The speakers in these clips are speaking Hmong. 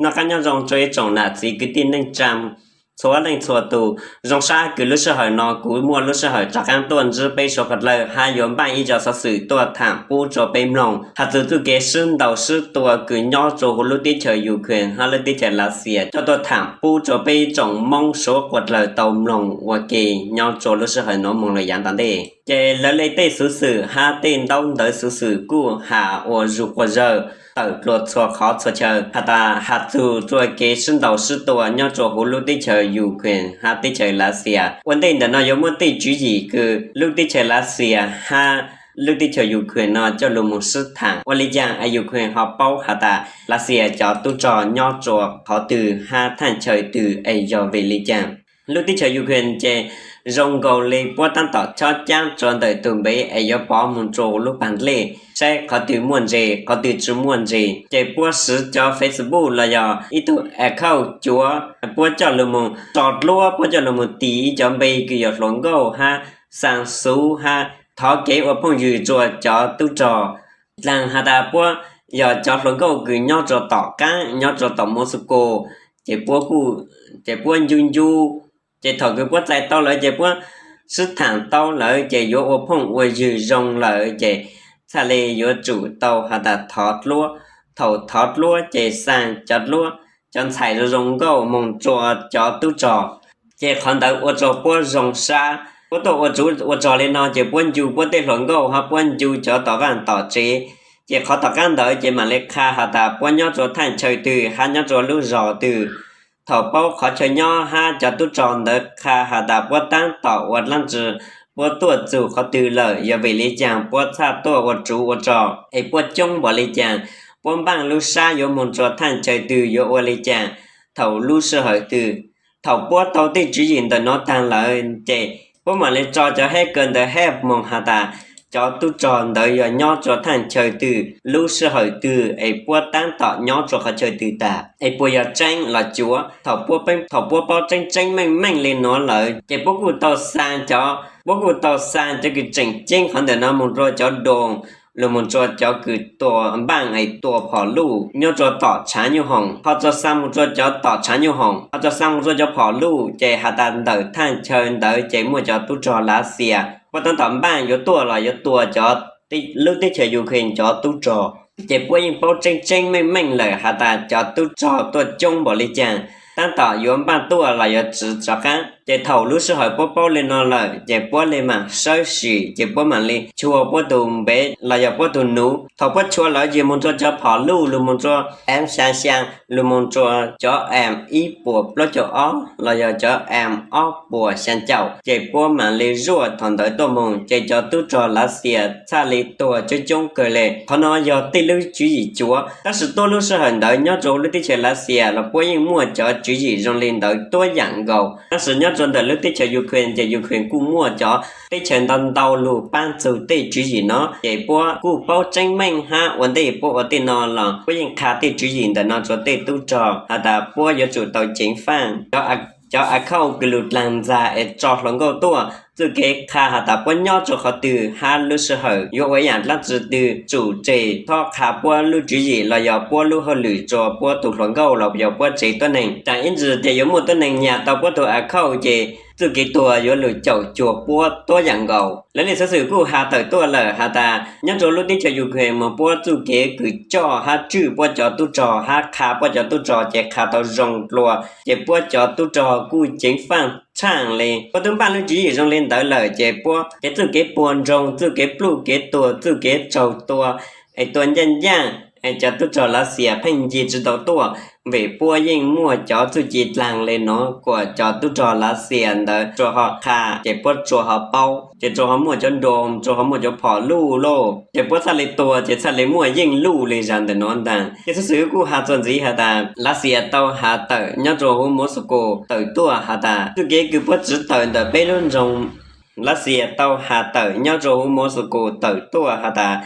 Noj qab nyob zoo rau ib tsoom nam txiv kwv tij neej tsaa txhua leej txhua tus. Zoo sab kws lub sij hawm no kuv muaj lub sij hawm rov qaab tuaj ntsib peb suav qhua dlawg hab yuav npaaj ib co xov xwm tuaj thaam pub rua peb mloog has txug txuj kev sib ntaus sib tua kws nyob rua huv lub teb chaws Ukraine hab lub teb chaws Lav Xias coj tuaj thaam pub rua peb tsoom Moob suav qhua dlawg tau mloog ua ke nyob rua lub sij hawm nuav moog lug yaav tom ntej. Ces lawv le tej xuv xwm hab tej ntaub ntawv xuv xwm kuj has ua zuj quas zawg tawm dlua txhua qhov txhua chaw has tas has txug rua kev sib ntaus sib tua nyob rua huv lub teb chaws Ukraine hab teb chaws Lav Xias. Ua ntej ntawm no yuav muaj tej tswv yim kws lub teb chaws Lav Xias hab lub teb chaws Ukraine no coj lug moog sib thaam ua le caag es Ukraine ho paub has tas Lav Xias cov tub rog nyob rua qhov twg hab thaaj chaw twg es yog vim le caag. Lub teb chaws Ukraine ces zoo nkaus le puab taab tom chob caab rua ntawm tug npe es yuav pov moog rua lub paag dlej saib qhov twg muaj ntses qhov twg tsi muaj ntses. Ces puab siv cov Facebook los yog ib tug account cuav puab coj lug moog tso dluab, puab coj lug moog tis ib cov npe kws yog hluas nkauj hab xaa xuv hab thov kev ua phooj ywg rua cov tub rog. Dlaag has tas puab yog cov hluas nkauj kws nyob rua tom qaab nyob rua tom Moscow, ces puab kuj, ces puab ncu ncu, ces thaum kws puab txais tau lawm ces puab sib thaam tau lawm ces yuav ua phooj ua ywg zoo lawm ces txhaj le yuav tsum tau has tas thov dluab. Thaum thov dluab ces xaa cov dluab, cov ntxhais zoo zoo nkauj moog rua cov tub rog. Ces qhov ntawd ua rua puab zoo sab, puab tuaj ua tsuv ua rog le no ces puab ncu puab tej hluas nkauj hab puab ncu cov tom vaaj tom tsev. Ces qhov tom qaab ntawd ces maam le qha has tas puab nyob rua thaaj chaw twg hab nyob rua lub zog twg. Thaum paub qhov chaw nyob hab cov tub rog ntawd qha has tas puab taab tom ua dlaab tsi, puab tuaj txug qhov twg lawm, yog vim le caag puab txhaj tuaj ua tsuv ua rog es puab coob npaum le caag, puab npaaj lub sab yuav moog rua thaaj chaw twg yuav ua le caag, thaum lub sij hawm twg. Thaum puab tau tej tswv yim ntawm no taag lawm ces puab maam le tso cov hacker ntawd hab moog has tas cov tub rog ntawd yog nyob rua thaaj chaw twg lub sij hawm twg es puab taab tom nyob rua qhov chaw twg tag es puas yog tseeb los cuav. Thaum puab paub tseeb tseeb meej meej le nuav lawm ces puab kuj tau xaa cov, puab kuj tau xaa cov kws tseem ceeb qhov ntawm no moog rua cov drone, lug moog rua cov kws tua npaaj es tua phom luj nyob rua tom tshaav nyuj hoom, ho tso xaa moog rua cov tom tshaav nyuj hoom, ho tso xaa moog rua cov phom luj ces has tas ntawm thaaj chaw ntawd ces muaj cov tub rog Lav Xias puab taab tom npaaj yuav tuaj los yuav tua cov lub teb chaws Ukraine cov tub rog. Ces puab yeej paub tseeb tseeb meej meej lawm has tas cov tub rog tuaj coob npaum le caag, taab tom yuav npaaj tuaj los yuav tsiv rov qaab. Ces thaum lub sij hawm puab paub le no lawm ces puab le maam sawb sim ces puab maam le chua puab tug npe los yog puab tug nuv. Thaum puab chua lawm ces moog rua cov phom luj lug moog rua M xyaa xyaa lug moog rua cov M ib puas plaub caug ob los yog cov M ob puas xyaa caum ces puab maam le zuaj thaum ntawd tuaj moog ces cov tub rog Lav Xias txhaj le tuag coob coob kawg le. Qhov no yog tej lub tswv yim cuav tab sis tuab lub sij hawm ntawd nyob rua lub teb chaws Lav Xias los puab yeej muaj cov tswv yim zoo le ntawd tuab yaam nkaus tab sis nyob rua ntawm lub teb chaws Ukraine ces Ukraine kuj muaj cov teb chaws ntau ntau lug paab txug tej tswv yim no ces puab kuj paub tseeb meej hab ua ntej puab ua tej no los puab yeej qha tej tswv yim ntawm no rua tej tub rog has tas puab yuav tsum tau ceev faaj. Cov account kws lug dlaag ntxag es tso hluas nkauj tuaj, txuj kev qha has tas puab nyob rua qhov twg hab lub sij hawm yuav ua ib yaam dlaab tsi twg tsum tseg txhob qha puab lub tswv yim los yog puab lub hauj lwm rua puab tug hluas nkauj los yog puab tsev tuab neeg. Taam ib ntsis ces yuav muaj tuab neeg nyam tau puab tug account ces txuj kev tuag yuav lug caum cuag puab tuab yaam nkaus. Lawv le xov xwm kuj has tawm tuaj lawm has tas nyob rua lub teb chaws Ukraine mas puab txuj kev kws coj hab tswj puab cov tub rog hab qha puab cov tub rog ces qha tau zoo dlua ces puab cov tub rog kuj ceev faaj tshaaj le. Puab tub npaaj lub tswv yim zoo le ntawd lawm ces puab kev txuj kev puag nroog, txuj kev pluj kev tuag, txuj kev tsaug tua es tua ncaaj ncaaj es cov tub rog Lav Xias pheej nce tsi tau tuaj vim puab yeej muaj cov txuj ci dlaag le nuav kuas cov tub rog Lav Xias ntawd tsuas ho qha ces puab tsuas ho paub ces tsuas ho muaj cov drone, tsuas ho muaj cov phom luj lauj ces puab txhaj le tua ces txhaj le muaj yeej luj le zag ntawm nuav ntaag. Ces xov xwm kuj has txuas ntxiv has tas Lav Xias tau has tawm nyob rua huv Moscow tawm tuaj has tas txuj kev kws puab tsiv tawm ntawm peb lub nroog Lav Xias tau has tawm nyob rua huv Moscow tawm tuaj has tas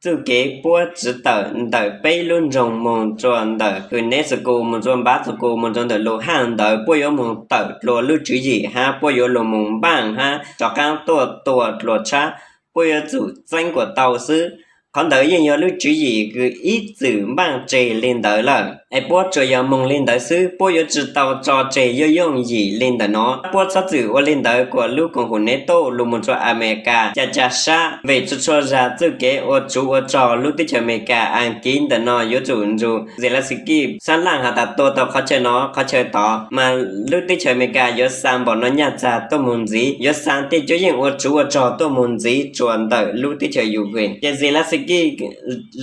txuj kev puab tsiv tawm ntawm peb lub nroog moog rua ntawm Donetsk moog rua Luhansk moog rua ntawm Luhansk ntawd puab yuav moog tawm dlua lub tswv yim hab puab yuav lug moog npaaj hab rov qaab tuaj tua dlua tshab, puab yuav tsum txeeb kuas tau xwb. Qhov ntawd yeej yog lub tswv yim kws ib txwm npaaj tseg le ntawd lawm. Es puab tsuas yog moog li ntawd xwb, puab yuav tsi tau tso tseg yooj yooj yim li ntawm no. Puab txhob txwm ua li ntawd kuas lub koom haum NATO los mus rua Amelikas ca ca sab, vim txhua txhua zag txuj kev ua tsuv ua rog lub teb chaws Amelikas Askiv ntawm no yuav tsum nrug Zelensky sab laj has tas tua tau qhov chaw no qhov chaw tod mas lub teb chaws Amelikas yuav xaa npaum no nyaj txag tuaj moog ntxiv, yuav xaa tej cuab yeej ua tsuv ua rog tuaj moog ntxiv rua ntawm lub teb chaws Ukraine. Ces Zelensky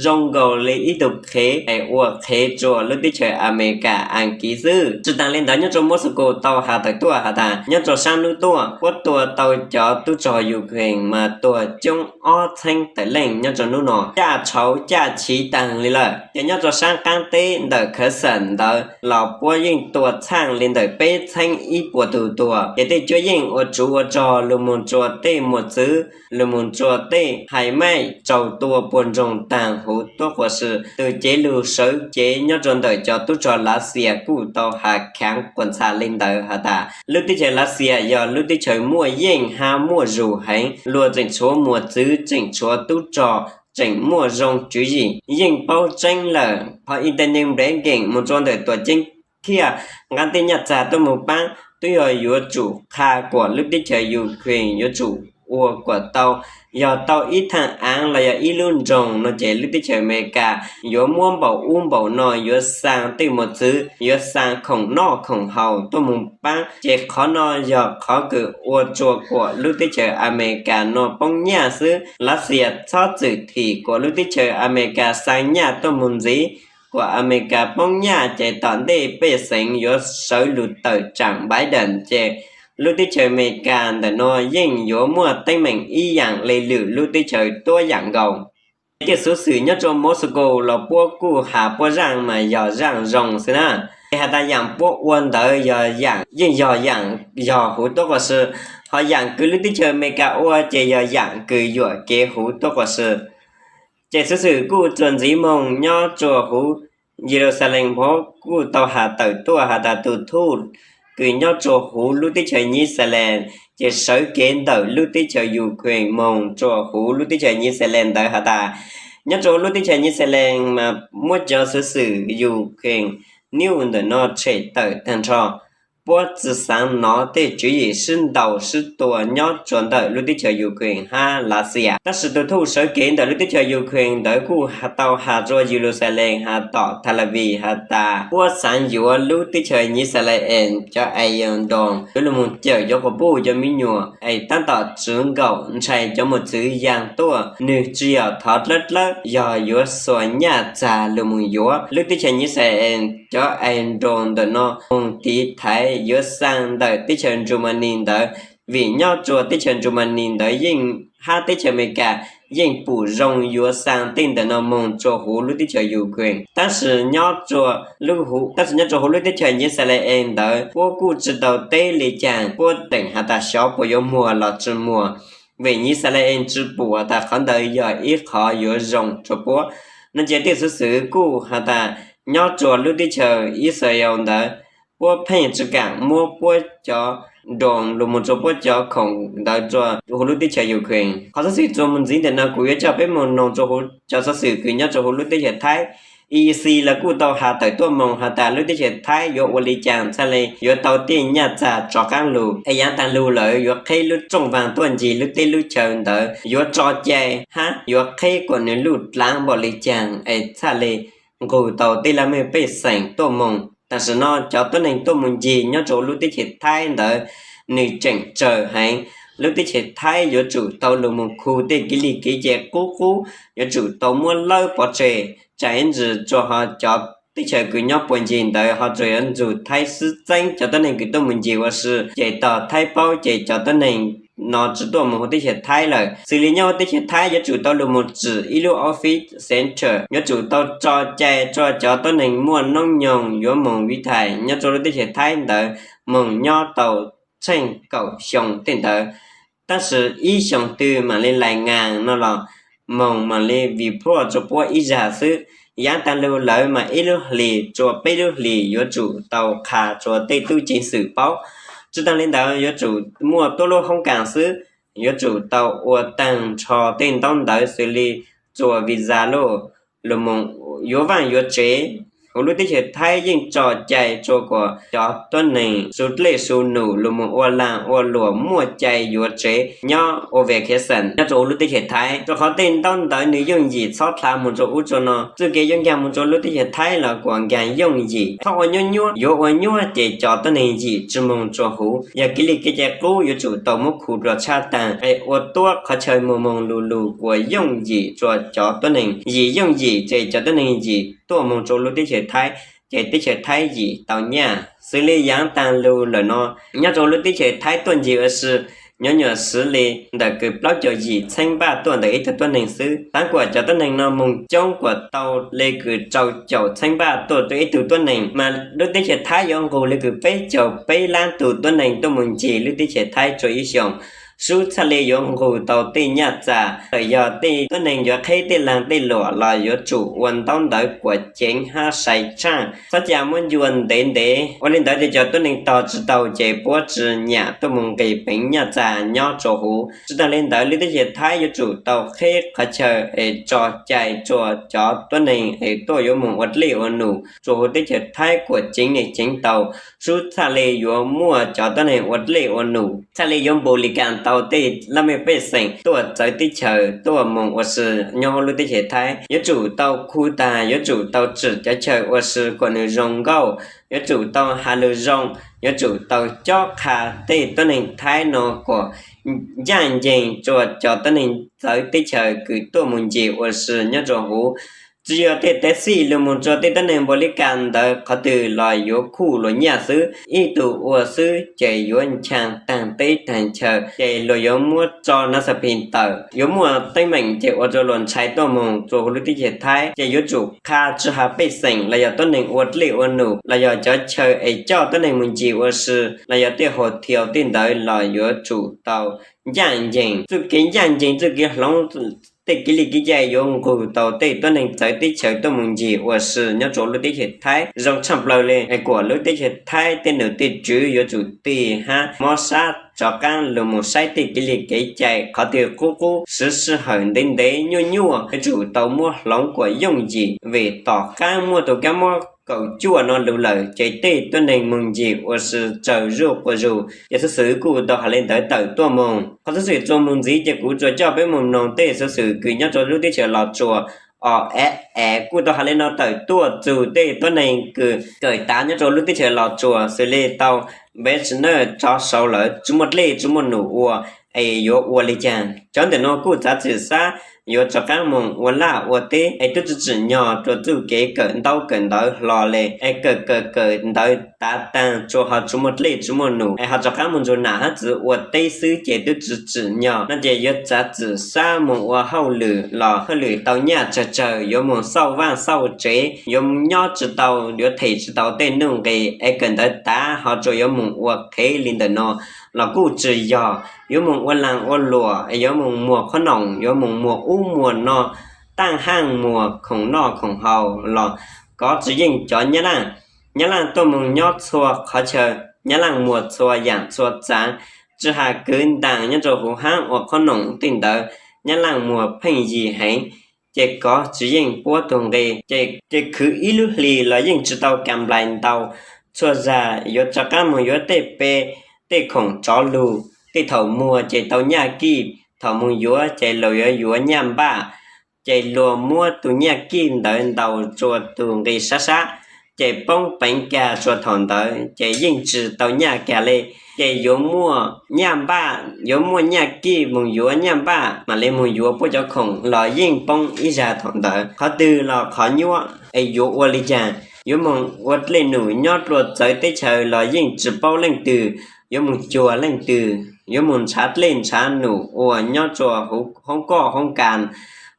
zoo nkaus li ib tug qhev es ua qhev rua lub teb chaws Amelikas Askiv xwb. Tsi taag li ntawd nyob rua Moscow tau has tawm tuaj has tas nyob rua saab nub tuaj puab tua tau cov tub rog Ukraine mas tuag coob ob txheeb tawm leej nyob rua nub no, caj tshauv caj chiv taag li lawm. Ces nyob rua saab qaab teb ntawm Kherson ntawd los puab yeej tua txhaaj li ntawm peb txheeb ib puas tug tuag. Ces tej cuab yeej ua tsuv ua rog los mus rua tej mos txwv los mus rua tej hais maij raug tua puag nroog taag huv tuab quas si. Tug cev lug sawv cev nyob rua ntawm cov tub rog Lav Xias kuj tau has khaav quas ntxhas li ntawd has tas lub teb chaws Lav Xias yog lub teb chaws muaj yeej hab muaj zug heev, luag tseem tshuav mos txwv tseem tshuav tub rog tseem muaj zoo tswv yim yeej paub tseeb lawm. Qhov Antony Blinken mus rua ntawm tuam ceeb thiaj nqaa tej nyaj txag tuaj moog paab, twb yog yuav tsum qha kuas lub teb chaws Ukraine yuav tsum ua kuas tau, yog tau ib thaaj aav los yog ib lub nroog no ces lub teb chaws Amelikas yuav muab npaum ub npaum no yuav xaa tej mos txwv, yuav xaa khoom noj khoom haus tuaj moog paab. Ces qhov no yog qhov kws ua rua kuas lub teb chaws Amelikas no poob nyaj xwb. Lav Xias txhob txwm thim kuas lub teb chaws Amelikas xaa nyaj tuaj moog ntxiv, kuas Amelikas poob nyaj ces tom ntej pej xeem yuav sawv lug tawm tsaam Biden ces lub teb chaws Amelikas ntawm no yeej yuav muaj teeb meem ib yaam le lwm lub teb chaws tuab yaam nkaus. Tej xuv xwm nyob rua Moscow los puab kuj has puab zaaj mas yog zaaj zoo xwb na. Ces has tas yaam puab ua ntawd yog yaam yeej yog yaam yog huv tuab quas si, ho yaam kws lub teb chaws Amelikas ua ces yog yaam kws yuam kev huv tuab quas si. Ces xuv xwm kuj txuas ntxiv moog nyob rua huv Yeluxalees Post kuj tau has tawm tuaj has tas tug thuj kws nyob rua huv lub teb chaws Yixalayees ces sawv kev ntawm lub teb chaws Ukraine moog rua huv lub teb chaws Yixalayees ntawd has tas nyob rua lub teb chaws Yixalayees mas muab cov xuv xwm Ukraine news ntawm no tshem tawm taag nrho. Puab tsi xaav nov tej tswv yim sib ntaus sib tua nyob rua ntawm lub teb chaws Ukraine hab Lav Xias. Tab sis tug thuj sawv kev ntawm lub teb chaws Ukraine ntawd kuj tau has rua Yeluxalees has tom Tel Aviv has tas puab xaav yuav lub teb chaws Yixalayees cov Iron Dome yuav lug moog cawm cov quas puj cov me nyuam es taab tom tswv nkaum ntshai cov mos txwv yaag tuaj, nwg tsi yog thov dlawb dlawb, yog yuav xuas nyaj txag lug moog yuav. Lub teb chaws Yixalayees cov Iron Dome ntawm no moog tiv thaiv yuav xaa ntawm teb chaws Germany ntawd, vim nyob rua teb chaws Germany ntawd yeej hab teb chaws Amelikas yeej pum zoo yuav xaa tej ntawm no moog rua huv lub teb chaws Ukraine. Tab sis nyob rua lub huv, tab sis nyob rua huv lub teb chaws Yixalayees ntawd puab kuj tsi tau teb li caag, puab tseem has tas xyov puas yuav muag los tsi muag, vim Yixalayees tsi pum has tas qhov ntawd yog ib qhov yuav zoo rua puab. No ces tej xuv xwm kuj has tas nyob rua lub teb chaws Israel ntawd puab pheej tsi kaam muab puab cov drone lug moog rua puab cov khoom ntawd rua huv lub teb chaws Ukraine. Qhov xuv xwm txuas moog ntxiv ntawm no kuv yuav coj peb moog noog rua huv cov xuv xwm kws nyob rua huv lub teb chaws Thaib. E E C los kuj tau has tawm tuaj moog has tas lub teb chaws Thaib yuav ua li caag txhaj le yuav tau tej nyaj txag rov qaab lug, es yaav taag lug lawm yuav qheb lub rooj vaag tuaj ncig lub teb lub chaw ntawd, yuav tso cai hab yuav qheb kuas nwg luj dlaav npaum li caag es txhaj le nqug tau tej laj mej pej xeem tuaj moog. Tam sim no cov tuab neeg tuaj moog ncig nyob rua lub teb chaws Thaib ntawd nwg tseem tsawg heev. Lub teb chaws Thaib yuav tsum tau lug moog khu tej kev lig kev cai qub qub, yuav tsum tau muab lawb pov tseg, tsaam ib ntsis rua ho cov teb chaws kws nyob puag ncig ntawd ho tsuas yuav nrug Thaib xwb txeeb cov tuab neeg kws tuaj moog ncig ua si, ces tog Thaib paub ces cov tuab neeg no tsi tuaj moog huv teb chaws Thaib lawm. Xws li nyob huv teb chaws Thaib yuav tsum tau lug moog tsim ib lub office center, yuav tsum tau tso cai rua cov tuab neeg muaj noob nyoog yuav moog viv thais nyob rua lub teb chaws Thaib ntawd moog nyob tau tsheej kaum xyoo tej ntawd. Tab sis ib xyoos twg maam le lais ngaas no los moog maam le vim pluaj rua puab ib zag xwb. Yaav taag lug lawm mas ib lub hlis rua peb lub hlis yuav tsum tau qha rua tej tub ceev xwm paub. Tsi taag li ntawd yuav tsum muaj tuab lub hoob kaam xwb, yuav tsum tau ua taag nrho tej ntaub ntawv xws li txuas visa lauj, lug moog yuav vaaj yuav tsev, Hauv lub teb chaws Thaib yeej tso cai rua kuas cov tuab neeg su dlej su num lug moog ua laag ua luam muaj cai yuav tsev nyob ua vacation nyob rua hauv lub teb chaws Thaib, rua qhov tej ntaub ntawv nwg yooj yim txhob dlha moog rua ub rua no. Txuj kev yuav nkaag moog rua lub teb chaws Thaib los kuas nkaag yooj yim, txhob ua nyuab nyuab. Yuav ua nyuab ces cov tuab neeg yim tsi moog rua huv. Yog kev li kev cai qub yuav tsum tau muab khu dlua tshab taag es ua tuab qhov chaw moog moog lug lug kuas yooj yim rua cov tuab neeg. Yim yooj yim ces cov tuab neeg yim tuaj moog rua lub teb chaws Thaib, ces teb chaws Thaib yim tau nyaj. Xws li yaav taag lug lawm no, nyob rua lub teb chaws Thaib tuaj ncig ua si, nyuam nyuam xws li ntawm kws plaub caug yim txheeb npaj tuaj ntawm ib tug tuab neeg xwb. Thaab kuas cov tuab neeg no moog coob kuas tau le kws rau caum txheeb npaj tuaj rua ib tug tuab neeg, mas lub teb chaws Thaib yuav nqug le kws peb caug peb laab tug tuab neeg tuaj moog ncig lub teb chaws Thaib rua ib xyoos. Sub txhaj le yuav nqug tau tej nyaj txag, txawm yog tej tuab neeg yuav qheb tej laag tej luam los yuav tsum ua ntaub ntawv kuas ceev hab sai tshaaj, txhob ca muab ncua ntev ntev. Ua le ntawd ces cov tuab neeg tog tsi tau ces puab tsi nyam tuaj moog nqis peev nyaj txag nyob rua huv. Tsi taag le ntawd lub teb chaws Thaib yuav tsum tau qheb qhov chaw es tso cai rua cov tuab neeg es tuaj yuav moog ua dlej ua num rua huv teb chaws Thaib kuas ceev le ceev tau. Sub txhaj le yuav muaj cov tuab neeg ua dlej ua num, txhaj le yuav npu li kas tau tej laj mej pej xeem tuaj txawv teb chaws tuaj moog ua si nyob huv lub teb chaws Thaib. Yuav tsum tau khu taag, yuav tsum tau tsim cov chaw ua si kuas nwg zoo nkauj, yuav tsum tau has lug zoo, yuav tsum tau cob qha tej tuab neeg Thaib no kuas ncaaj nceeg rua cov tuab neeg txawv teb chaws kws tuaj moog ncig ua si nyob rua huv. Tsi yog tej taxi lug moog rua tej tuab neeg npu li kas ntawd qhov twg los yuav khuj luas nyaj xwb, ib tug ua xwb ces yuav nchaag taag teb taag chaw, ces luas yuav muab tso nav xas phis tawm, yuav muaj teeb meem ces ua rua luas ntshai tuaj moog rua huv lub teb chaws Thaib. Ces yuav tsum qha tsi has pej xeem los yog tuab neeg ua dlej ua num los yog cov chaw es coj tuab neeg moog ncig ua si los yog tej hotel tej ntawd los yuav tsum tau ncaaj nceeg. Txuj kev ncaaj nceeg, txuj kev hloov tej kev li kev cai yuav nqug tau tej tuab neeg txawv teb chaws tuaj moog ncig ua si nyob rua lub teb chaws Thaib zoo tshaaj plawg le. Kuas lub teb chaws Thaib tej num tej tswv yuav tsum tig hab mob sab rov qaab lug moog saib tej kev li kev cai qhov twg qub qub, swv sij hawm ntev ntev, nyuaj nyuaj, yuav tsum tau muab hloov kuas yooj yim. Vim tom qaab muaj tug kaab mob kaum cuaj no lug lawm ces tej tuab neeg moog ncig ua si tsawg zuj quas zug. Ces xuv xwm kuj tau has le ntawd tawm tuaj moog. Qhov xuv xwm txuas moog ntxiv ces kuv tsuas coj peb moog noog tej xuv xwm kws nyob rua lub teb chaws Los Tsuas. O, e, e, kuj tau has le no tawm tuaj txug tej tuab neeg kws kawm tav nyob rua lub teb chaws Los Tsuas, xws li tau npej tsi nawj tsov sau lawm, tsi muaj dlej tsi muaj num ua, es yuav ua li caag? Cov ntawm no kuj txav txim xav yuav rov qaab moog ua laj ua teb es tub tsi tsim nyog rua txuj kev kawm ntaub kawm ntawv hlo le, es kawm kawm kawm ntawv tav taag rua ho tsi muaj dlej tsi muaj num es ho rov qaab moog nrug nam hab txwv ua teb xwb ces tub tsi tsim nyog no ces yuav txav txim xav moog ua hauj lwm los hauj lwm tau nyaj tsawg tsawg, yuav moog xauj vaaj xauj tsev, yuav nyob tsi tau, yuav them tsi tau tej nuj nqis es kawm ntawv tav ho tsuas yuav moog ua qhev li ntawm no los kuj tsi yog. Yuav moog ua laag ua luam, yuav moog muag qhob noom, yuav moog muag ub muag no, taaj haaj muag khoom noj khoom haus los kov tsi yeej cov Nyab Laaj. Nyab Laaj tuaj moog nyob txhua qhov chaw, Nyab Laaj muag txhua yaam txhua txaav, tsi has kwv ntaam nyob rua huv haab ua qhob noom tej ntawd, Nyab Laaj muag pheej yig heev. Ces kov tsi yeej puab tug nqi, ces khwv ib lub hlis los yeej tsi tau kas nplais ntau. Txhua zag yuav rov qaab moog yuav tej pe, tej khoom tsov lug, tej thaum muag ces tau nyaj kij, thaum moog yuav ces luas yuav yuav nyaj npaj, ces luas muab tug nyaj kij ntawd ntaus rua tug nqi sab sab, ces poob peev kag rua thaum ntawd ces yeej tsi tau nyaj kag le. Ces yuav muaj nyaj npaj, yuav muaj nyaj kij moog yuav nyaj npaj mam le moog yuav puab cov khoom los yeej poob ib zag thaum ntawd. Qhov twg los qhov nyuab es yuav ua li caag? Yuav moog ua dlej num nyob rua txawv teb chaws los yeej tsi paub leej twg, yuav moog cuag leej twg, yuav moog nrhav dlej nrhav num ua nyob rua huv hoob koj hoob kas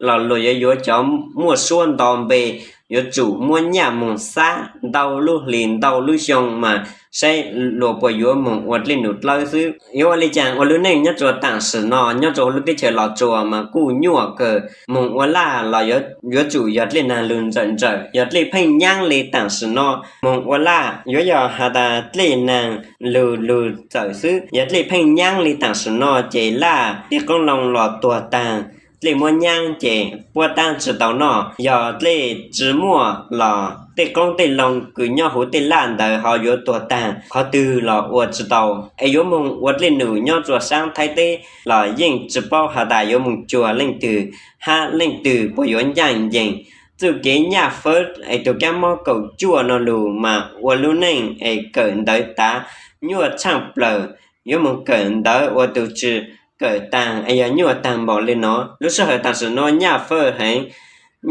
los luas yuav yuav cov muaj suab nto npe, yuav tsum muab nyaj moog xab ntau lub hlis ntau lub xyoo mas saib luas puas yuav moog ua dlej num dlawb xwb. Yuav ua li caag ua lub neej nyob rua taam sim no nyob rua huv lub teb chaws Los Tsuas mas kuj nyuaj kawg. Moog ua laj los yuav tsum yog dlej naag lug nrawm nrawm, yog dlej pheej nyaab li taam sim no. Moog ua laj yuav yog has tas dlej naag lug lug txawm xwb, yog dlej pheej nyaab li taam sim no ces laj tej qoob loo los tuag taag, dlej muab nyab ces puab tab tsi tau noj. Yog dlej tsi muaj los tej qoob tej loo kws nyob huv tej laj ntawd ho yuav tuag taag, qhov twg los ua tsi tau. Es yuav moog ua dlej num nyob rua saab Thaib teb los yeej tsi paub has tas yuav moog cuag leej twg hab leej twg puas yuav ncaaj nceeg. Txuj kev nyaj fawb es tug kaab mob kaum cuaj no lug mas ua lub neej es kawm ntawv tav nyuaj tshaaj plawg. Yuav moog kawm ntawv ua tug tsi kawm taag es yog nyuaj taag npaum le no. Lub sij hawm taam sim no nyaj fawb heev,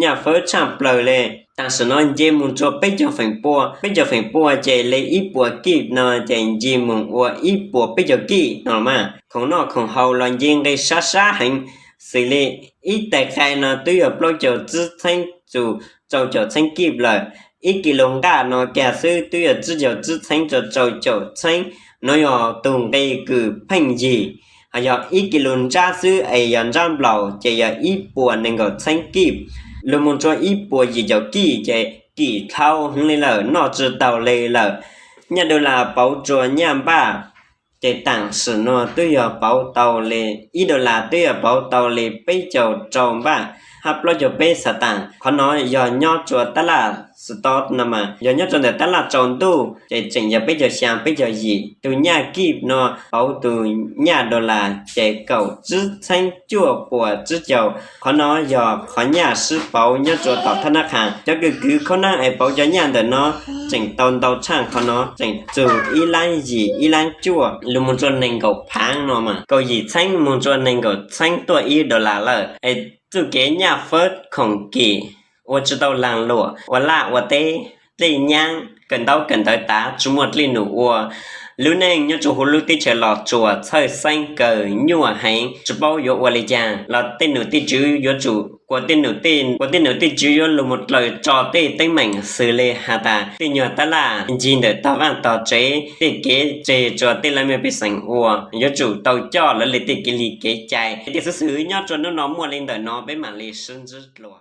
nyaj fawb tshaaj plawg le. Taam sim no nce moog rua peb caug feem pua, peb caug feem pua ces le ib puas kib no ces nce moog ua ib puas peb caug kib no mas. Khoom noj khoom haus los nce nqi sab sab heev, xws le ib tais qai no twb yog plaub caug tsib txheeb txug rau caum txheeb kib lawm. Ib kis lus nqaj no kag xwb twb yog tsib caug tsib txheeb rua rau caum txheeb. Nuav yog tug nqi kws pheej yig. Ho yog ib kis lus ntsab xwb es yog ntsab nplaum ces yog ib puas nees nkaum txheeb kib, lug moog rua ib puas yim caum kib ces kim dlhau heev le lawm, noj tsi taug le lawm. Nyaj dollar pauv rua nyaj npaj ces taam sim no twb yog pauv tau le, ib dollar twb yog pauv tau le peb caug rau npaj hab plaub caug peb xav taam. Qhov no yog nyob rua tab laj stock no mas, yog nyob rua ntawm tab laj tsaus ntuj ces tseem yog peb caug xyaa peb caug yim. Tug nyaj kib no pauv tug nyaj dollar ces kaum tsib txheeb cuaj puas tsib caug. Qhov no yog qhov nyaj sib pauv nyob rua tom thab nab qha. Cov kws kwv khaub naab es pauv cov nyaj ntawm no tseem tau ntau tshaaj qhov no, tseem txug ib laab yim ib laab cuaj lug moog rua nees nkaum phaav no mas, kaum yim txheeb moog rua nees nkaum txheeb tuaj ib dollar lawm. Es txuj kev nyaj fawb khoom kim ua tsi tau laag luam, ua laj ua teb, dlej nyaab, kawm ntaub kawm ntawv tav, tsi muaj dlej num ua. Lub neej nyob rua huv lub teb chaws Los Tsuas txhawj xeeb kawg, nyuaj heev, tsi paub yuav ua le caag los tej num tej tswv yuav tsum, kuas tej num tej tswv yuav lug moog dlaws tso tej teeb meem xws le has tas tej nyuag tab laj ncig ntawm tog vaaj tog tsev, tej kev tseg rua tej laj mej pej xeem ua, yuav tsum tau coj lawv le tej kev li kev cai. Tej xwv xwm nyob rua nub no muaj le ntawm no, peb maam le sib ntsib dlua.